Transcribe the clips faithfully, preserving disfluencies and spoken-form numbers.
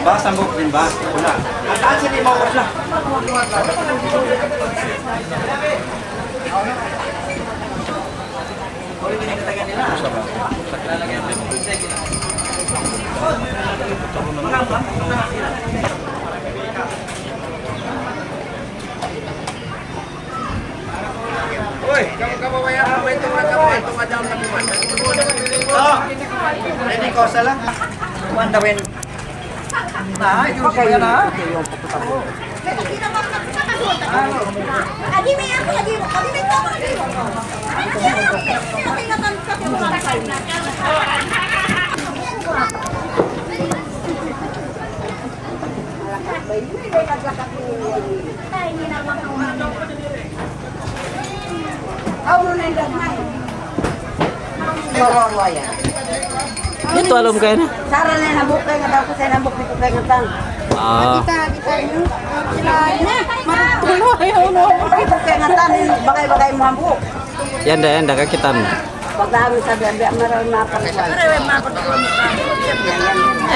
Bahas hambuuk in bahas. Wala'. At saan sila mawala? Uy, kamu, kamu, maya, kamu, ito nga, kamu, ito nga, daw, kamu, man. Oh, ready ko, sala. Kuwan, dawin. Na, yun, siya na. Lagi may ako, lagi mo. Kami may tama, lagi mo. Dito, alam kayo na. Sara na hambuuk kay ngatan, ku sa hambuuk, di' ku kay ngatan. Ah. Kita, kita niyo. Sila, marunong, ayaw, no. Di' ku kay ngatan, bagay-bagay mu hambuuk. Yan da, yan da, kakitaan. Pagka kami sa biya'-biya', maraw na ako.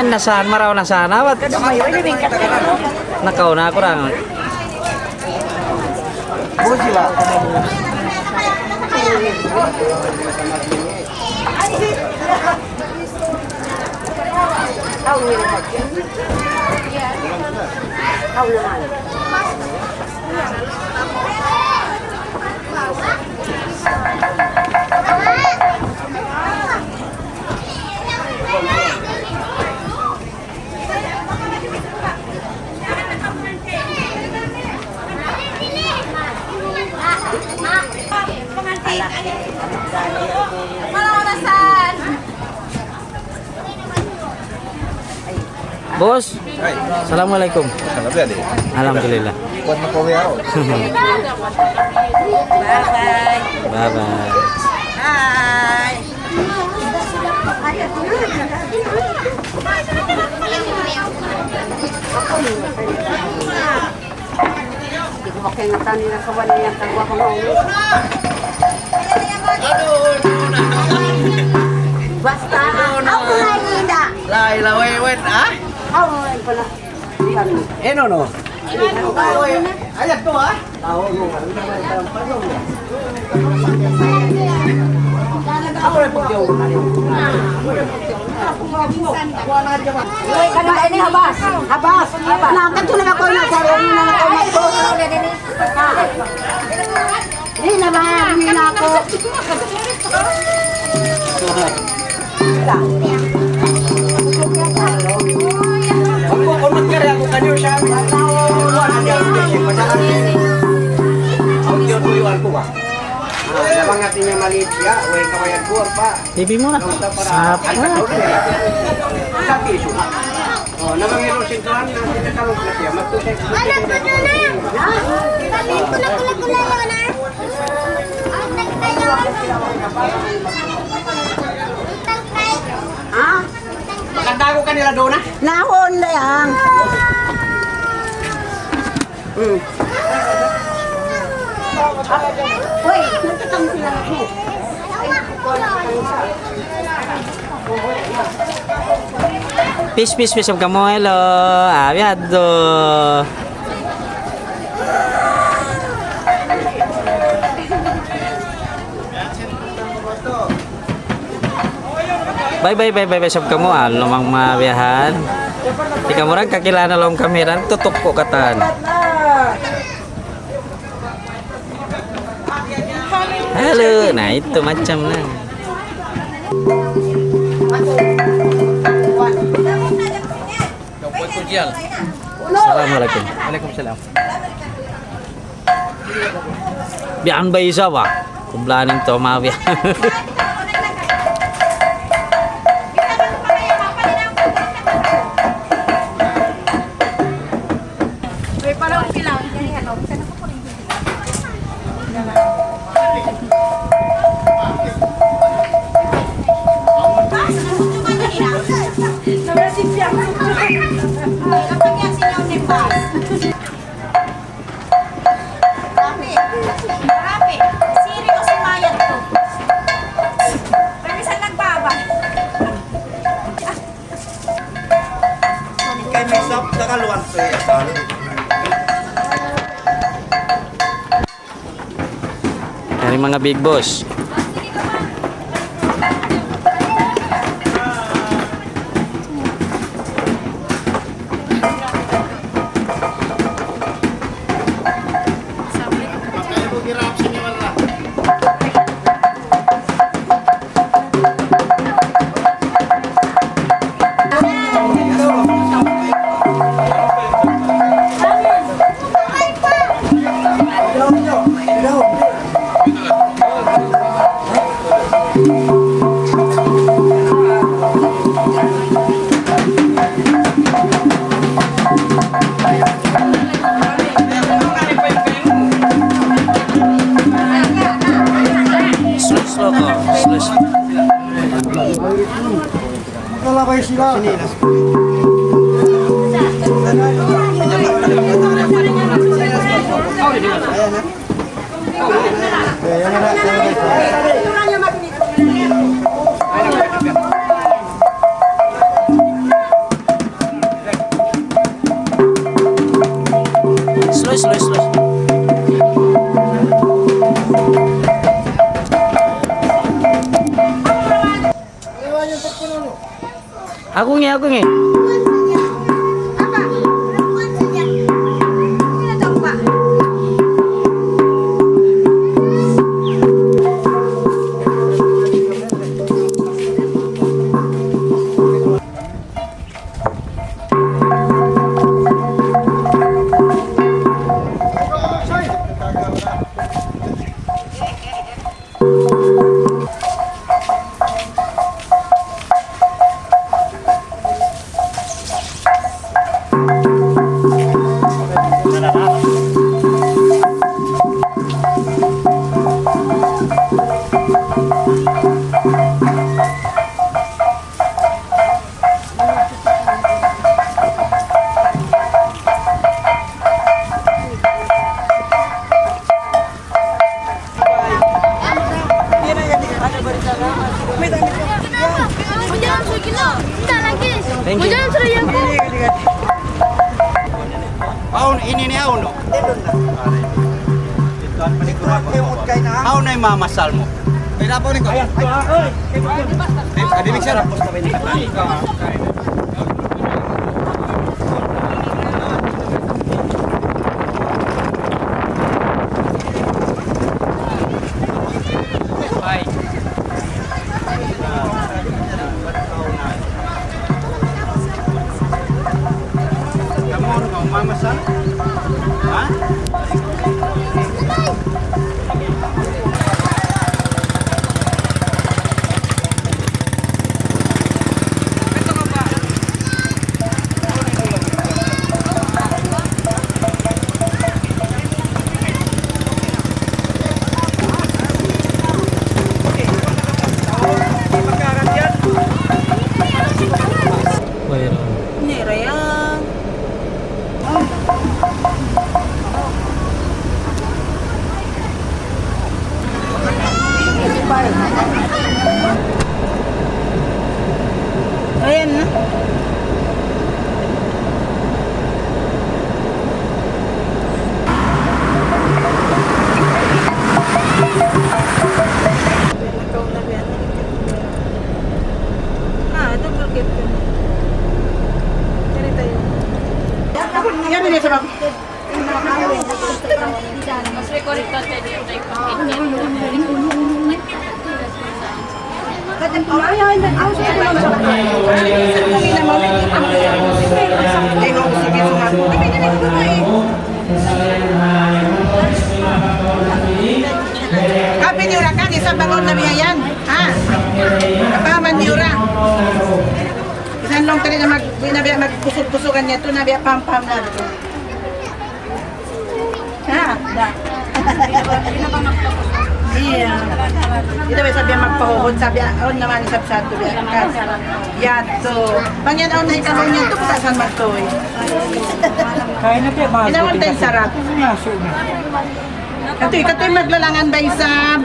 Yan na saan, maraw na saan, awat. Nakaw na ako lang. Busi ba? Aw, naman. Boss, assalamualaikum. Salam ya, di. Alhamdulillah. Kuwan na po, ya, oh. Bye-bye. Bye-bye. Hi. Di' ku makaingatan nila sa wala yan, tagwa ko na ulo. Basta, ako na yun, ah. Lain, lain, wait, ah? Ako na yun pala. Eh, no, no. Ayat to, ah. Uy, kanina ini habas. Habas. Habas. Na, kanto na ako na sa room na ako. Di' na ba, di' na ako. Kung, kung magkari ako kanyo siya, wala na niya ang pwede. Padaan niya. Ang tuyuan ko ba? Ah, nabangat niya maliit siya, way kawayan ko, pa. T V muna. Sapa. Sa piso. Oh, nabangat yung sinturan, na, na siya, magtusay. Anak ko na na! Ha? Anak ko na, ko na, ko na, ko na. Ha? Maganda ako kanila doon, ha? Nahon na yan. Hmm. Uy, nagtatang sila ako. Pis, pis, pis, kamu, hello. Ah, biya' do. Bye, bye, bye, bye, bye, sab kamu, ah, lumang mabiyahan. Di' kamu rang kakilala laung kamera, tutuk ku katan. Hello, na itu macam na. Assalamualaikum. Waalaikumsalam. Biya' ba isab ba? Kublanin to, maaf ya. May pala ang pilang. Grabe. Grabe. Serious si Mayat to. Manga big boss. Slow, slow ko. Slow, slow. Makalabay sila. Slow, slow, slow. Aku ngi, aku ngi. Thank you. Awn, ini ni awn, no? Awn na in mamasal mu. Pwede pa rin ko. Ayan, ito, ah. Oy, ito, ito. Adi, adi, sir. Kamu mau mama sa? Ha? Wayruun. Ini ra yan. Ayan na. Ah, double cake ko na. Kari tayo. Yan na sa mga Kapahaman niyu ra kan, isab bang awn na biya' yan. Ha? Kapahaman niyu ra. Minsan laung ta di' na mag-, di' na biya' magkusug-kusugan niya tu, na biya' paham-paham na. Ha? Iya. Di' na biya' sa biya' magpahuhud, sa biya' awn naman isab sa tu biya' kas. Yadtu. Bang yan awn na hikaruun niya tu, kutasan magtuy. Kaya na biya', mahal. Inawan ko tayo sarap. Katoy, katoy maglalangan ba isab?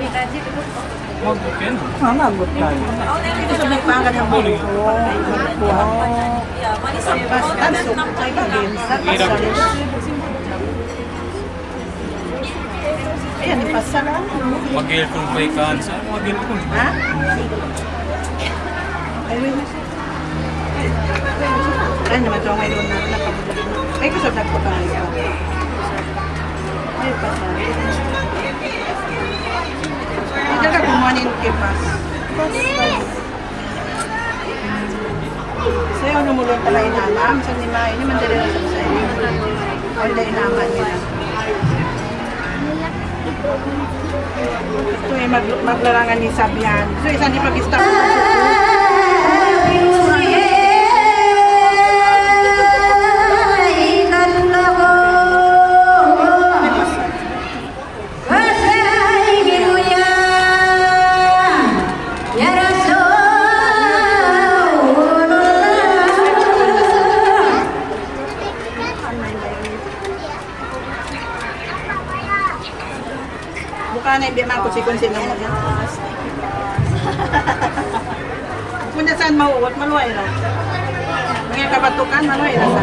Ah, magot tayo. Ito sa may pangan ng buko. Wow. Basta, sukay, pag-insa, pasal. Ayan, ipasal. Mag-aircon pa ikan sa, mag-aircon. Ha? Ay, wait. Ay, naman ito, ngayon na, nakabuti. Ay, gusto na po tayo. Ay, pasal. Hindi ka kumuha ng kipas. Pasal. Sayaw na mulong pala inama. Sa nima, ini man dali na sa sayaw. Ang dali inama nila. Ito ay mag-, maglarangan ni Sabihan. So, isang di pag-stop. Bukan na, hindi man ako si Consi na mo. Kung na saan mauot, maluhay na. Mga kabatukan, maluhay na sa.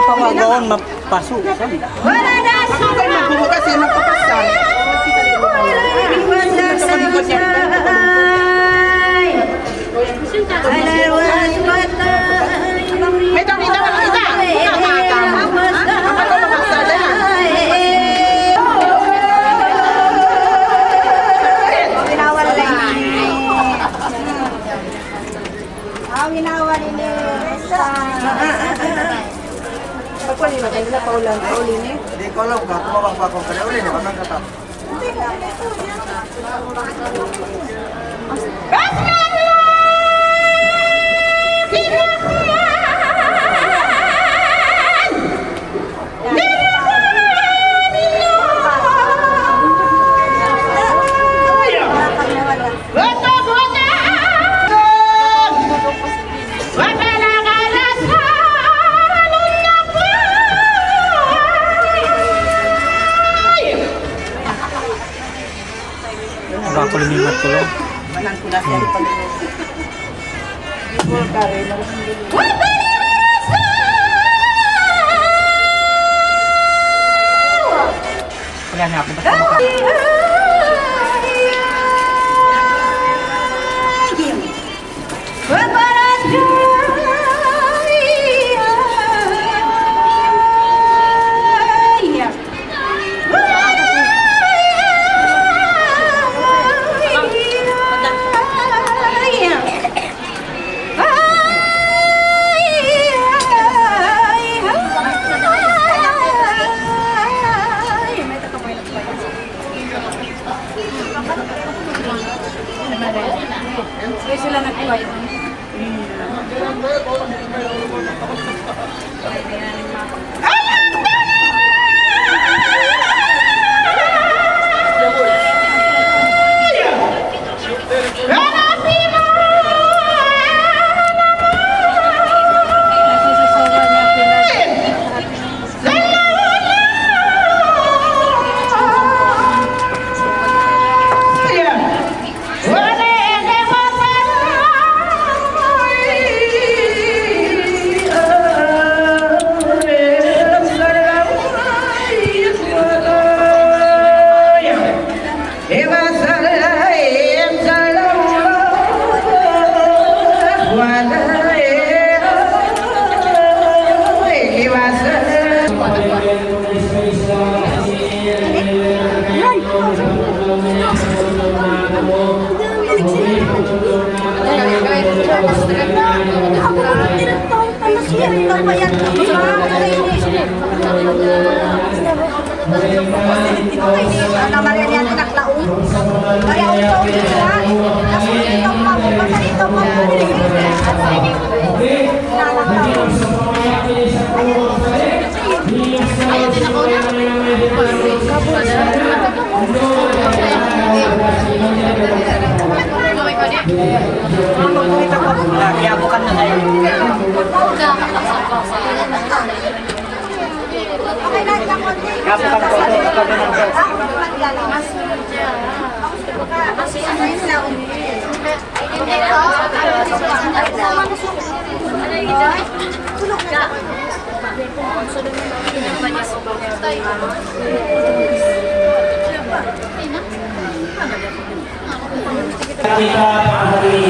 Pangagaon, mapaso. Ano kayo magbubukas yan? Magpapasal. May tawag, ita, ita. Ita, ita. Ano, mabasa na. Aw, ginawa ni Nisa. Ako ni, maganda na, paulan, paulan eh. Hindi ko alam kung ako mababa ko, kaya uli na, walang katap. Baka ko lumimat ko lang. Wala na ako. Ba't Sila nagkuha yun. Kita, Pak Hadi.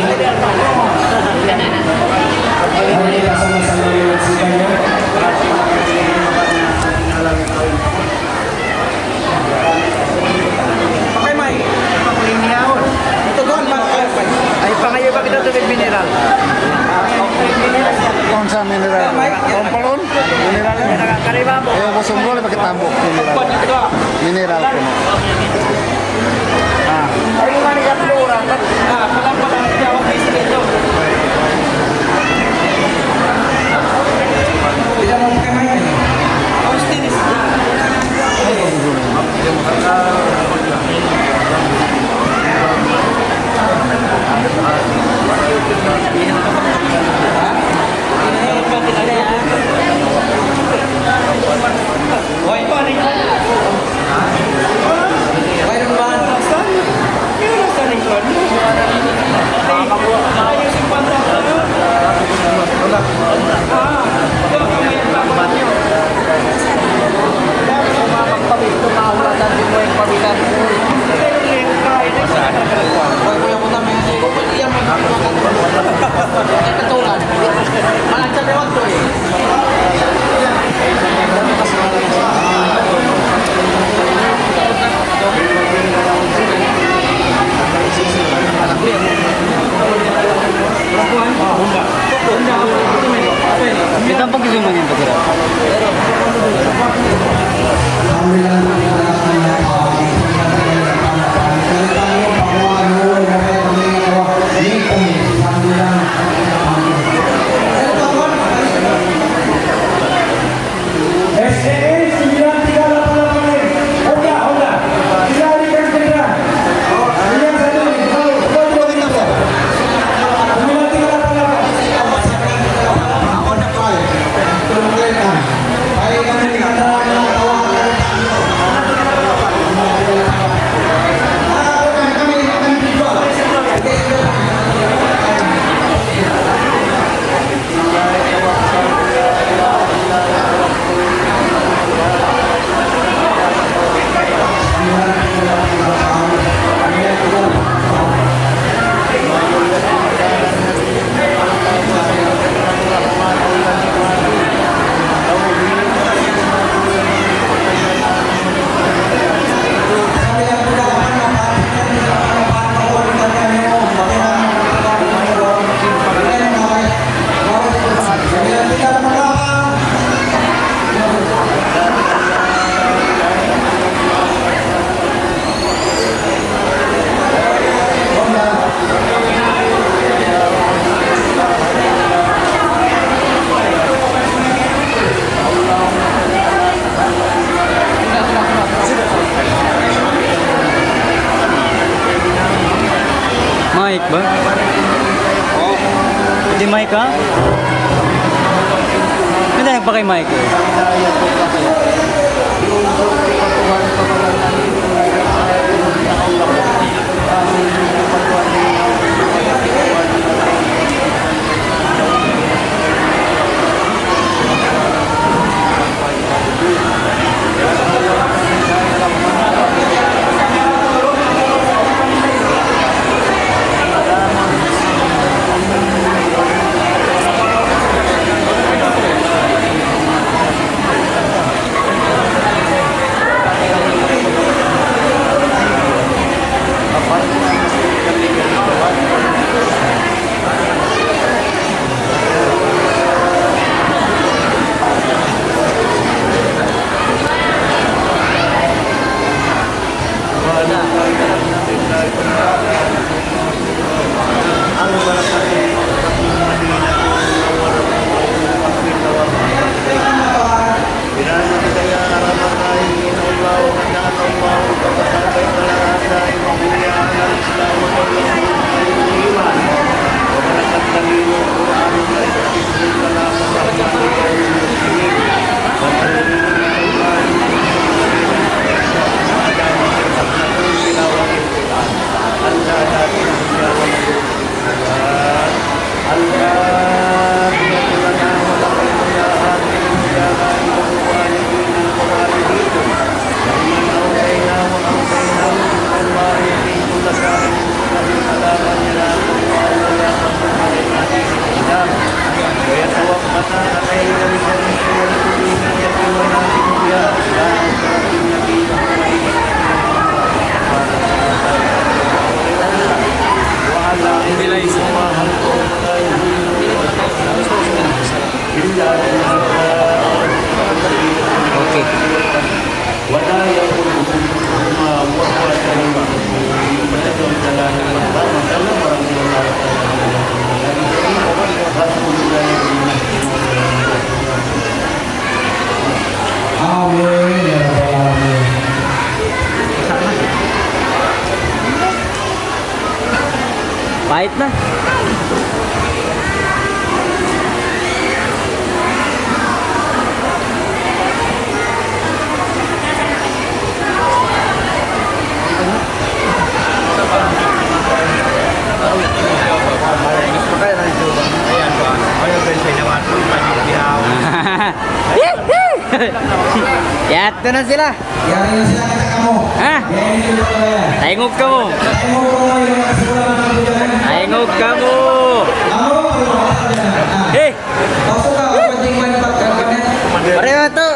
Mari kita sama-sama menyaksikannya. Pakai mic. Pakai mic. Ito doon, Pak. Ay, pangayo ba kita tubig mineral? Kung sa mineral? Pampalon? Mineral yan. Kariba po. Eh, busog mo, pakitambo. Mineral. Mineral po. Ah. Kita pag-zoom in, pag-zoom. S A A sembilan tiga lapan lapan. Honda, Honda. Sila di kan kendaraan. Ini yang satu ni, tahu, tahu, tahu, tahu. Sembilan tiga lapan lapan. Baik, kami di kendaraan yang tahu. Mic ba? Di mic, ha? Hindi nagpakay mic, eh. Ait na. Yadtu na sila. Yari na sila kita kamu. Ha? Yari na sila kita. Taingug kamu. Taingug kamu, yung mga kasulanan ng kabutangan. Taingug kamu. Kamu, kamu, kamu, kamu. Eh. Pasok ka, pwedeng manipag ka pa na. Pareho to.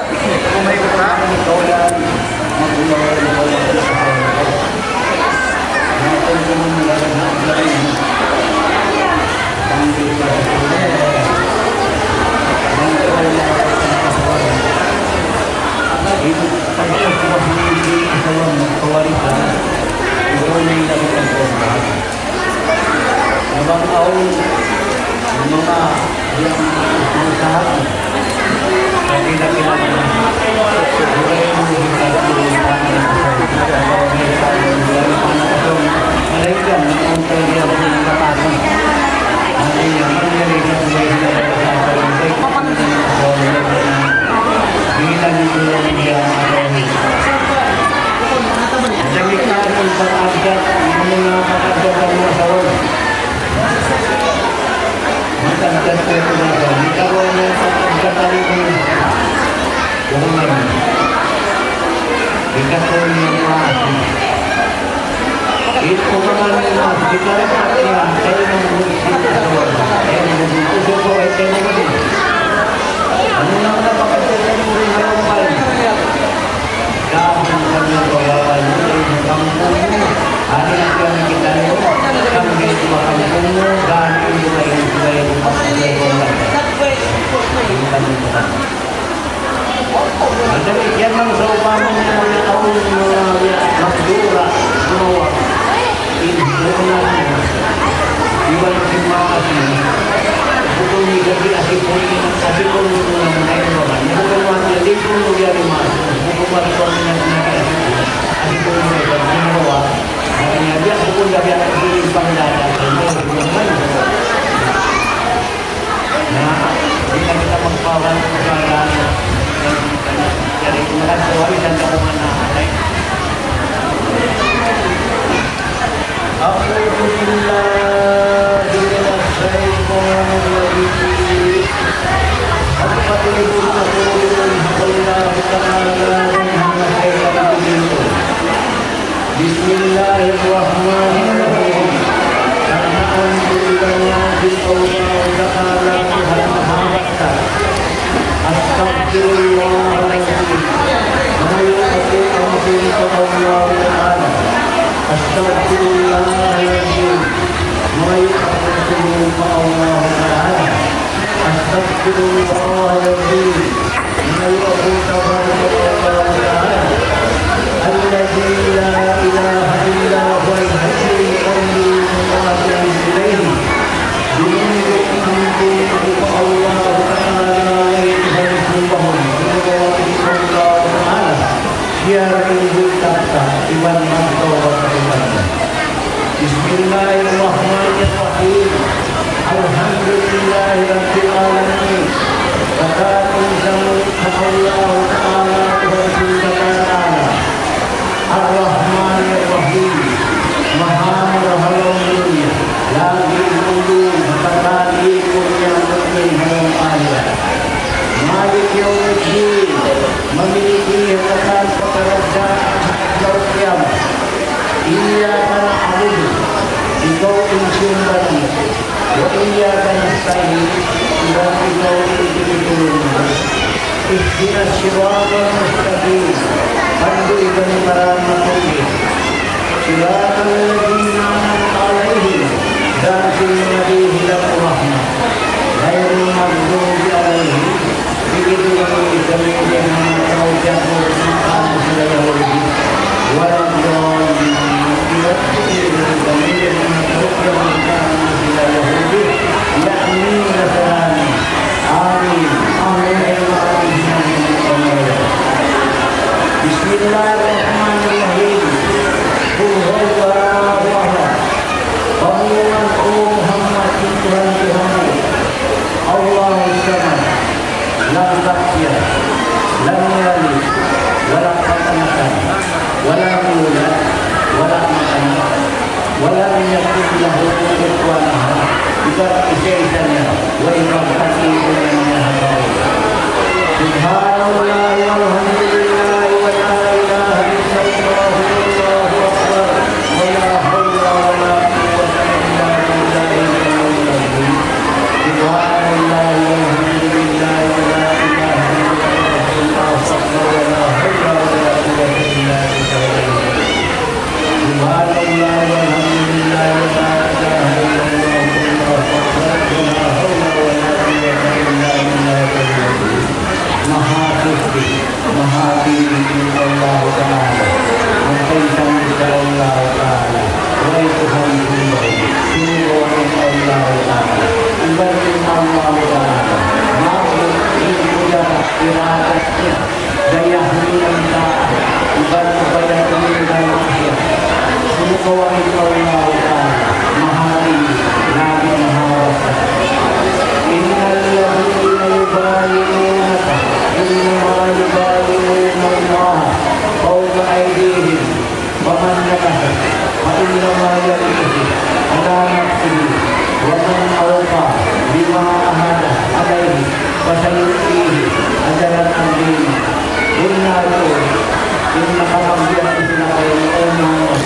Damikkiyan bang sawpama niya manga awn manga nagdura, gumawa', in duun na iban sin manga asin, bukun niya di' asipun, asipun na muna in baban. Bukun niya di' asipun, bukun niya di' asipun, asipun na iban sin bawa. Hati niya, biya' bukun da biya' di' pangdada, na, di' na kita magpawal sa pagkakaan. Jadi, makasuway sa kakuman na, ay. أعوذ بالله من الشيطان الرجيم. أفأطلب الرسول من الله تعالى ومن شيطان الرجيم. بسم الله الرحمن الرحيم. الحمد لله، أستغفر الله العظيم. ما يؤتي أمر الله تعالى. أستغفر الله العظيم. ما يؤتي أمر الله تعالى. أستغفر الله العظيم. ما يؤتي تبارك الله تعالى. الذي لا إله إلا هو الحي القيوم لا تأخذه سنة ولا نوم. Allahu Ta'ala, yaitu hari sumbahan, Allah Ta'ala, siya in hultapta, iban magtawbat iban. بسم الله الرحمن الرحيم. الحمد لله رب العالمين. Katan in samud pa Allah Ta'ala, Tuhan sin katan alam. Ar-Rahman Ar-Rahim. Maha Marahaw Dunya, lagi' in ulu, ha katan in dunya, mukmin ha lawm akhirat. Maliki yawmiddin, mamiliki ha katan pakaradjaan adlaw kiyamat. إياك نعبد, ikaw in siyumbahan. وإياك نستعين, iban ikaw in tinutulungan. اهدنا الصراط المستقيم, pandu' kami pa dalan mapuli'. صراط الذين أنعمت عليهم, dalan sin manga dihil mu rahmat. غير المغضوب عليهم, di' kami, kami, kami, kami, kami, kami, kami, kami, kami, kami, ولا الضالين. Yahudi. Ya'ni nasarani. Amin. Amin. بسم الله الرحمن الرحيم. وإذا الحكيم لم يهدر. سبحان الله والحمد لله ولا إله إلا الله والله أكبر ولا حول ولا قوة إلا بالله العلي العظيم. سبحان الله والحمد لله ولا إله إلا الله والله أكبر ولا حول ولا قوة إلا بالله العلي العظيم. سبحان الله والحمد لله ولا إله إلا الله والله أكبر ولا حول ولا قوة إلا بالله العلي العظيم. Maha suchi, maha tinggi in Allahu Ta'ala. Magkaisang siya Allahu Ta'ala. Way Tuhan sumbahan. Sumbahan in Allahu Ta'ala. Iban in Allahu Ta'ala. Maha tinggi in kudrat, iradat niya. Daya hinang ta, iban upaya tumingkal maksiat. Sumagawa' in Allahu Ta'ala, Maha Tinggi, lagi Maha Wasa. إن الذين يبايعونك إنما يبايعون الله فوق أيديهم فمن نكث فإنما ينكث على نفسه ومن أوفى بما عاهد عليه فسيؤتيه أجرا عظيما. Bunnal tuud, in nakabagyan sila kaymu, O Muhammad,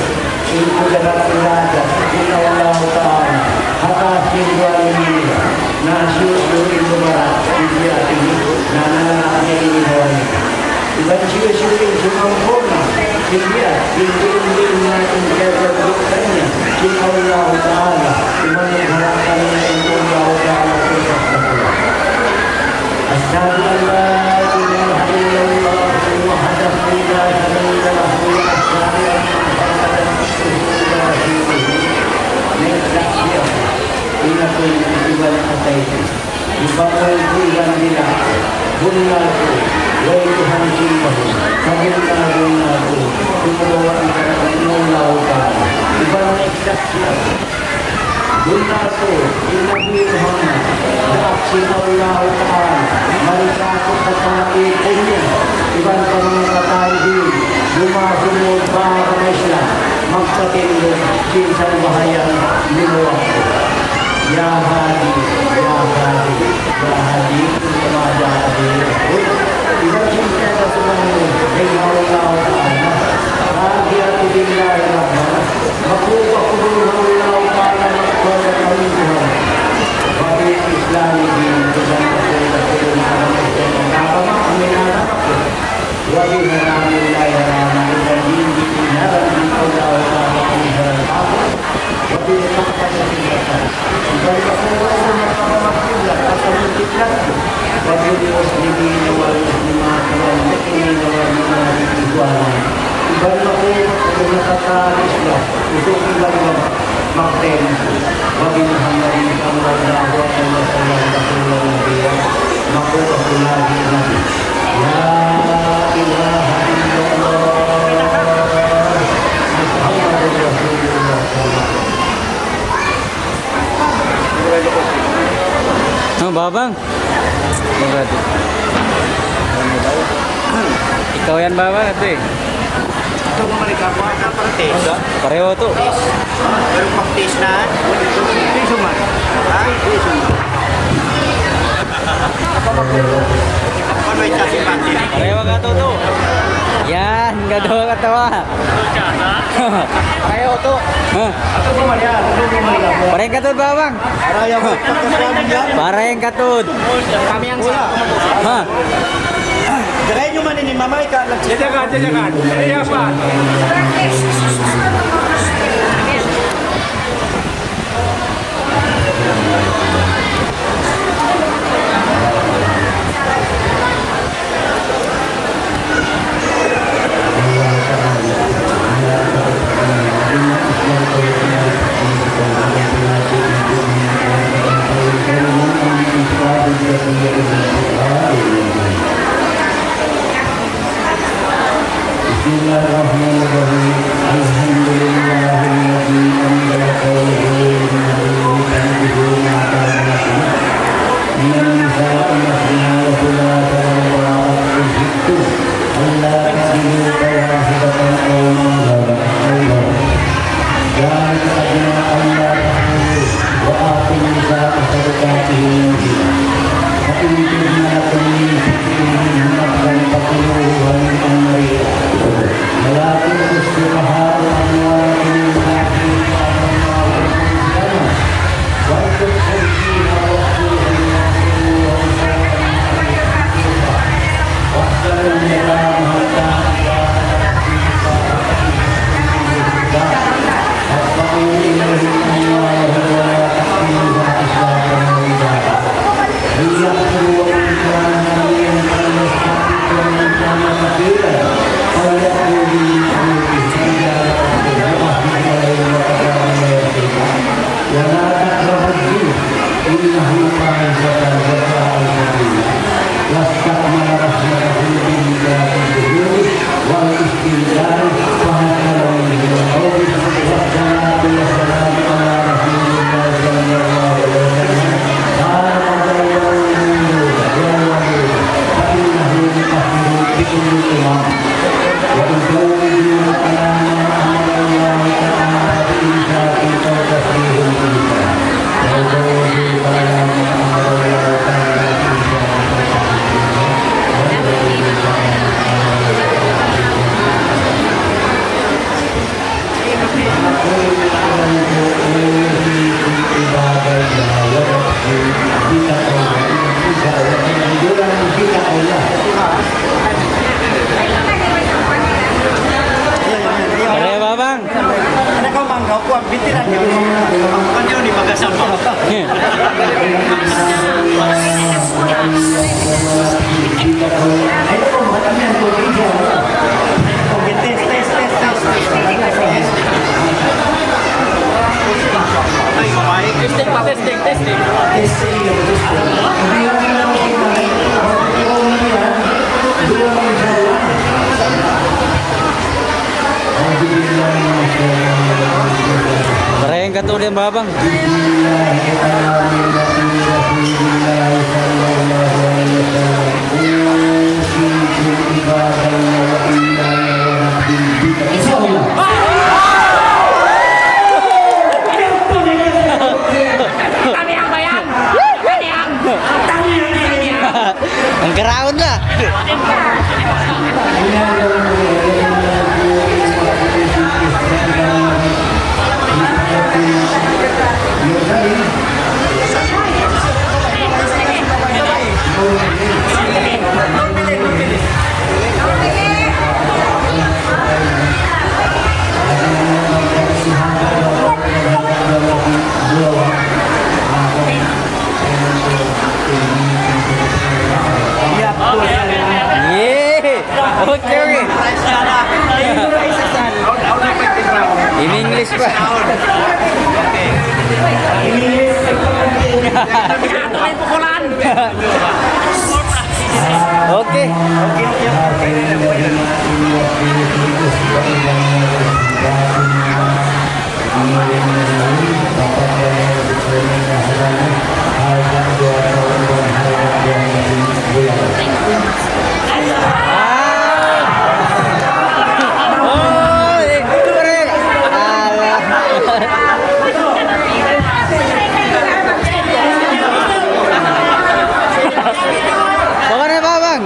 in kudrat iradat sin Allahu Ta'ala ha taas sin duwa lima nila, na hisiyu-siyu in dumarat sin biya' ini, na nalanggal in hibawa niya. Iban hisiyu-siyu in sumampurna' sin biya' ini, in biya' ini na in kiyarukut kaniya sin Allahu Ta'ala, iban in harap kaniya in Allahu Ta'ala sin pagtakuwa. أشهد أن لا إله إلا الله وحده لا شريك له وأشهد أن محمدا عبده ورسوله. Nagsaksi' aku, in aku in iban atay ku, iban ku iban dila, bunnal ku, way Tuhan simbahun, sabunnal-bunnal ku, sumagawa' in Allahu Ta'ala. Iban nagsaksi' aku, bunnal tuud, in Nabi Muhammad, daak sin Allahu Ta'ala, mari kāku' kataat kaniya, iban pa manga kataymanghuran, lumasu' pa agama Islam, magpatindug sin sambahayang lima waktu. يا هادي، يا هادي، يا هادي، كلما جاء به الهدى. Iban sin kiyasasuman mu, dayn ha Allahu Ta'ala, رضيت بالله ربا, maku aku dayn ha Allahu Ta'ala magpakita kami Tuhan. وبالإسلام دينا, iban maku aku dayn ha agama Islam agama, amin agama ku. وبحرام الله حراما, iban dīn di' hinang sin Allahu Ta'ala in haram aku. وبالمقدسة قبلة, iban maku aku magpakita kiblat, atawa kiblat. وبالمسلمين والمسلمات والمؤمنين والمؤمنات إخوانا. Iban maku aku nakataat Islam, usug iban mag-, magtaymanghud. وبمحمد صلى الله عليه وسلم رسولا ونبيا, maku aku lagi' Nabi. لا إله إلا الله محمد رسول الله صلى الله عليه وسلم. Oh, Babang. Ikaw yan, Babang, ito eh. Ito, bumalik ako. Ito, practice. Pareho to. Pero practice na. Hindi suman. Ha? Hindi suman. Pareho ka to, to. Yan, gado ka to, ah. Pareho to. Ha? Pareho ka to, Babang. Pareho ka to. Kami ang sa. Ha? Dagay nyo man ini, mamay ka, nagsi- Jajakan, jajakan. Iya pa. بسم الله الرحمن الرحيم. Veteran niya. Bukan niya ni bagas apa. Okay, test, test, test, test. Testing, testing, testing. Pareng ka tu dia, Babang. Insya Allah. Tamiang ba yan? Tamiang! Tamiang! Ang karaon na. Yeah. Okay, okay. In English pa. Okay. Bang, bang.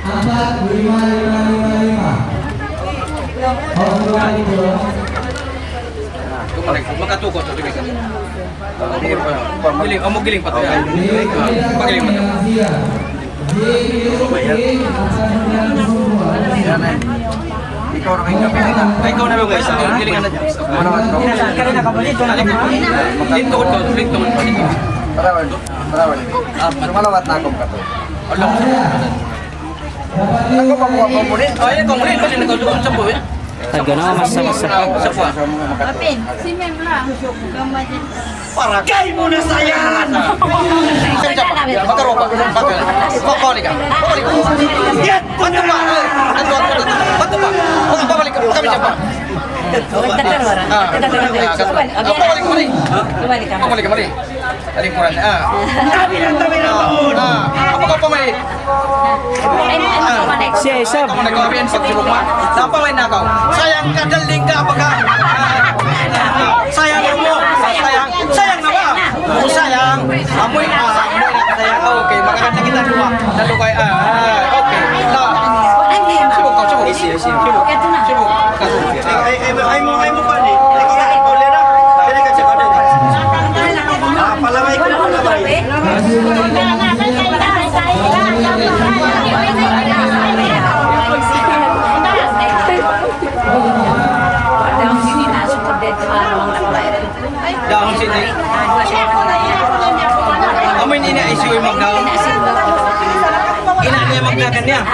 Apat, lima, lima, lima, lima. Orang tua itu. Makatukot sa tubig. Giling, amo giling pa to. Pagiling pa to. Ikaw na ba, guys? Giling na. Ano, ano? Lingkod ko, lingkod ko. Tarawan, tarawan. Ah, malawat na akong kato. Ako pa mo, ako mo rin. Ay, ako mo rin. Kasi nagkaduon sa buhay. Taga na, masa, masa. Sa buhay. Apin, si Mem lang. Para kay mo na sayan! Kami siya pa. Magkaroon pa. Magkaroon. Babalik ka. Babalik ka. Yan! Bato pa! Ay! Bato, bato, bato. Bato pa! Mga babalik ka. Kami siya pa. Ah. Ah, bato. Ah, babalik ka, mali. Babalik ka, mali. Alingkuran, ah. Tabi lang, tabi lang, baon. Ah, apa ka pa may? Ah. Siya, isa. Kamu na kawin sa sibuk ma. Napa may nakaw? Sayang ka, daling ka, apa ka? Ah, sayang mo. Sayang, sayang na ba? Oh, sayang. Amoy, ah, amoy na sayang. Okay, magkakanta kita dua. Lalu kay, ah, ah, okay. Na. Sibuk ka, sibuk. Sibuk. Sibuk. Ay, ay, ay, ay, mo, ay, mo, pali. Ay, ko na, ikaw, Lena. Dali ka, tsaka, dali. Ah, palaway ko, palaway. Dahon sini. Amin ini ay siya magdahon. Ina niya magdagan niya.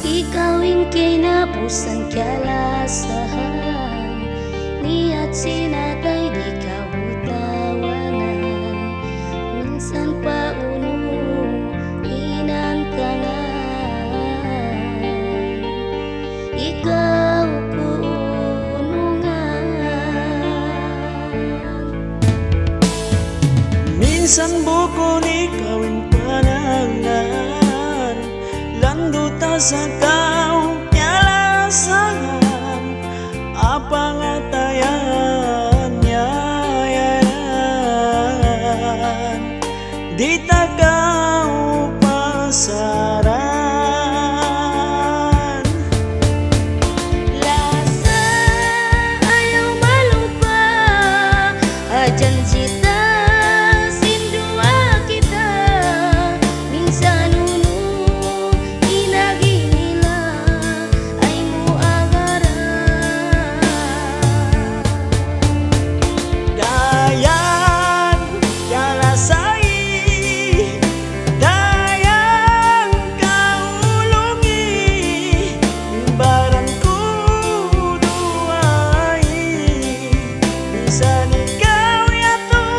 Ikaw in kahinapusan kalasahan, niyat sin atay di' kabutawanan, minsan pa unu in antangan. Ikaw ku unungan. Minsan bukun ikaw in panangan, landu' ta sa kaw kalasahan, apangatayan niya yan. Di' ta kaw pasaran. Lasa ayaw malupa, ha janji' ta sin duwa kita, minsan unu in agi nila ay mu agaran. Dayan kalasay, dayan kaulungi, in baran ku duway, minsan ikaw yadtu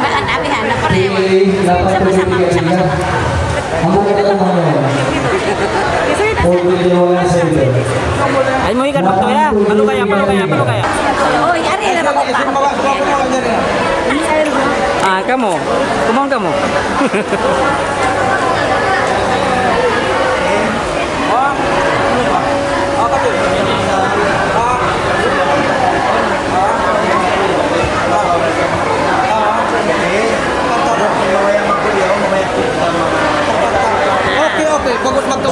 Anak, anak, anak, anak. Sama-sama, sama-sama. Ay, muwi' ka na, Pak Tuya. Palu kaya, palu kaya, palu kaya. Uy, ari na, Pak. Ah, kamu. Kumaun kamu. Okay, okay. Bagus magka-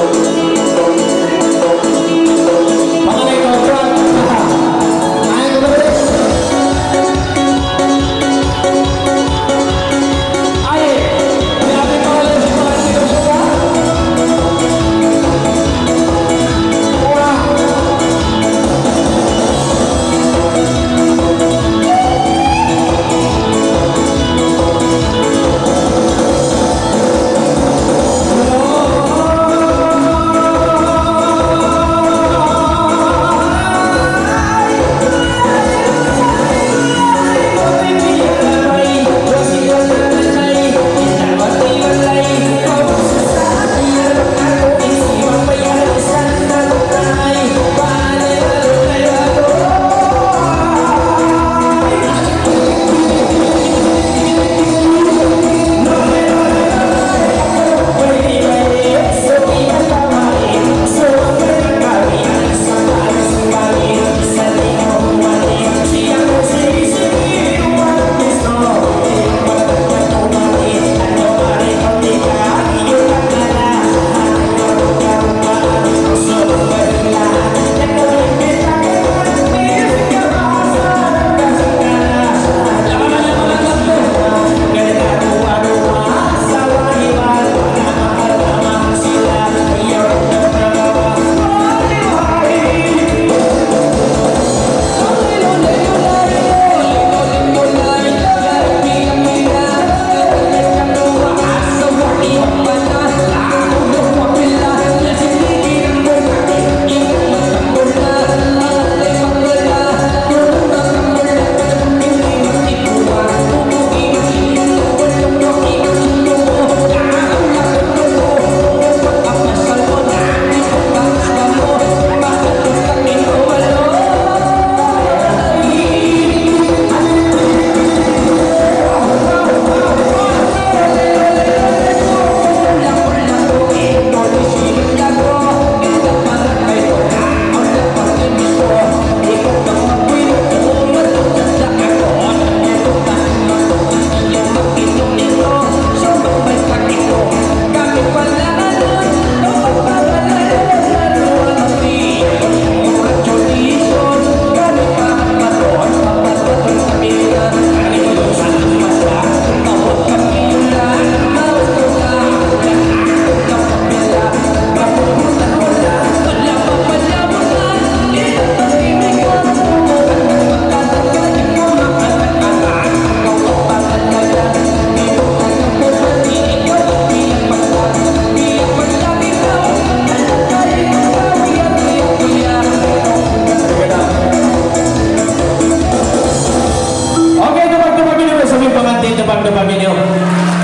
Okay, tupag-tupag niyu, sabi pangantin, tupag-tupag niyu.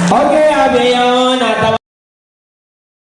Okay, abi,